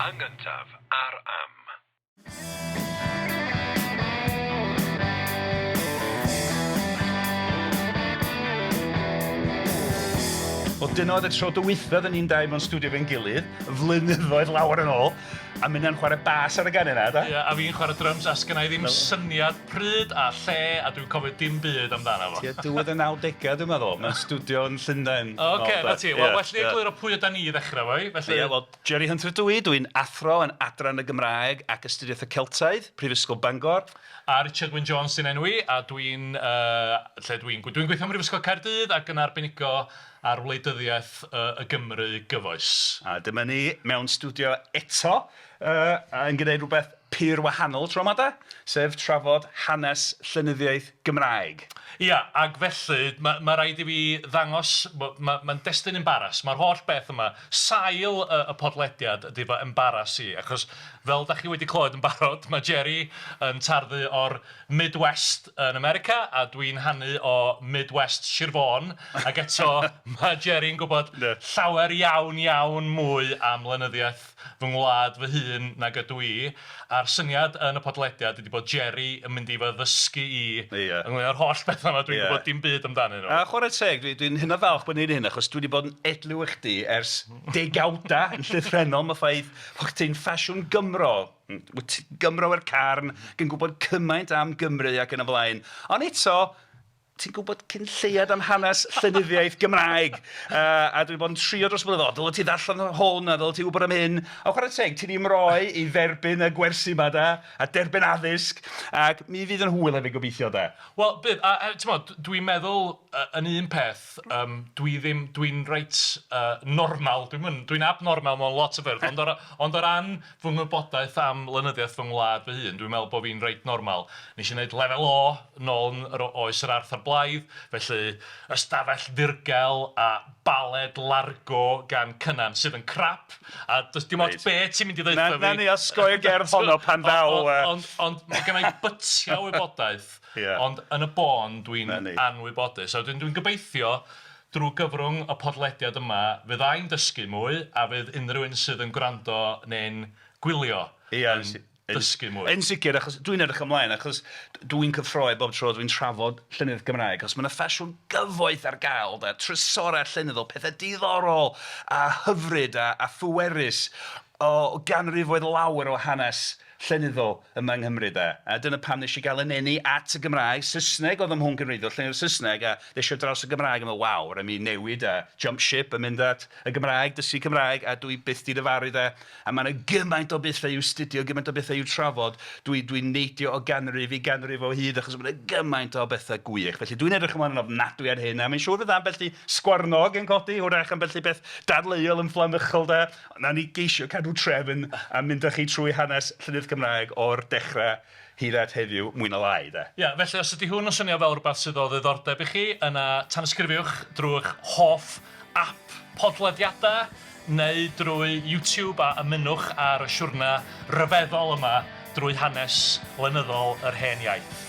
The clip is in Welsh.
Yn gyntaf ar Am. Wel, dyna oedd y tro dwytha oedden ni'n dau mewn stiwdio efo'n gilydd, flynyddoedd lawer yn ôl, a minnau'n chwarae bas ar y gân yna, de. Ia, a fi'n chwarae dryms a sgynna i ddim syniad pryd a lle a dwi'n cofio dim byd amdano fo. Tua diwedd y nawdegau dwi'n meddwl, mewn stiwdio yn Llundain. Ocê, 'na ti. Wel, well ni egluro pwy ydan ni i ddechrau efo hi, felly... Ia, wel, Jerry Hunter ydw i, dwi'n athro yn Adran y Gymraeg ac Astudiaethau Celtaidd, Prifysgol Bangor. A Richard Wyn Jones sy'n enw i, a dwi'n, yy, lle dwi'n, dwi'n gweithio ym Mhrifysgol Caerdydd ac yn arbenigo ar wleidyddiaeth yy y Gymru gyfoes. A dyma ni mewn stiwdio eto, yy, yn gwneud rhywbeth pur wahanol tro 'ma de, sef trafod hanes llenyddiaeth Gymraeg. Ia, ac felly ma' ma' raid i fi ddangos, ma' ma'n destun embaras, ma'r holl beth yma, sail y y podlediad ydy fy embaras i, achos fel dach chi wedi clywed yn barod, ma' Jerry yn tarddu o'r Midwest yn America a dwi'n hanu o Midwest Sir Fôn, ac eto ma' Jerry'n gwybod llawer iawn iawn mwy am lenyddiaeth fy ngwlad fy hun nag ydw i, a'r syniad yn y podlediad ydy bod Jerry yn mynd i fy ddysgu i ynglyn â'r holl bethau 'ma dwi'n gwybod dim byd amdanyn nhw. A chwarae teg, dwi dwi'n hynod falch bod ni'n neud hyn achos dwi 'di bod yn edliw i chdi ers degawdau yn llythrennol am y ffaith bod chdi'n ffasiwn Gymro, wyt ti'n Gymro i'r carn ac yn gwybod cymaint am Gymru ac yn y blaen, ond eto ti'n gwybod cyn lleiad am hanes llenyddiaeth Gymraeg. A dwi 'di bod yn trio dros y blynyddoedd, "o ddylet ti ddarllen hwn a ddylet ti wybod am hyn". A chwarae teg, ti 'di ymroi i dderbyn y gwersi 'ma de, a derbyn addysg, ac mi fydd yn hwyl hefyd gobeithio de. Wel bydd, a a timod, dwi'n meddwl yn un peth, yym dwi ddim, dwi'n reit yy normal, dwi'm yn, dwi'n abnormal mewn lot o ffyrdd, ond o ra- ond o ran fy ngwybodaeth am lenyddiaeth fy ngwlad fy hun, dwi'n meddwl bod fi'n reit normal. Nes i wneud lefel O nôl yn yr oes yr Arth a'r Blaidd, felly Ystafell Ddirgel a Baled Largo gan Cynan, sydd yn crap, a does dim ots be ti'n mynd i ddeutha fi... Na, wnawn ni osgoi'r gerdd honno pan ddaw... Ond, ond mae genna i bytiau o wybodaeth, ond yn y bôn dwi'n anwybodus. A wedyn dwi'n gobeithio drwy gyfrwng y podlediad yma fydda i'n dysgu mwy a fydd unrhyw un sydd yn gwrando neu'n gwylio yn dysgu mwy. Yn sicr, achos dwi'n edrych ymlaen, achos dwi'n cyffroi bob tro dwi'n trafod llenyddiaeth Gymraeg, achos mae 'na ffasiwn gyfoeth ar gael de, trysorau llenyddol, pethau diddorol a hyfryd a a phwerus o ganrifoedd lawer o hanes llenyddol yma yng Nghymru de. A dyna pam wnes i gael 'y nenu at y Gymraeg. Saesneg oedd 'y mhwnc yn wreiddiol, llenyddiaeth Saesneg, a ddes i ar draws y Gymraeg a meddwl, waw, rhaid mi newid a jump ship a mynd at y Gymraeg, dysgu Cymraeg, a dwi byth 'di difaru de. A mae 'na gymaint o bethau i'w studio, gymaint o bethau i'w trafod. Dwi dwi'n neidio o ganrif i ganrif o hyd achos mae 'na gymaint o bethau gwych. Felly dwi'n edrych ymlaen yn ofnadwy ar hyn, a mae'n siŵr fydd ambell i sgwarnog yn codi, hwyrach ambell i beth dadleuol yn fflamychol de. Wnawn ni geisio cadw trefn a mynd â chi trwy hanes llenyddiaeth Gymraeg o'r dechrau hyd at heddiw, mwy neu lai de. Ia, felly os ydy hwn yn swnio fel rhywbeth sydd o ddiddordeb i chi, yna tanysgrifiwch drwy'ch hoff ap podlediadau neu drwy YouTube a ymunwch ar y siwrne ryfeddol yma drwy hanes lenyddol yr hen iaith.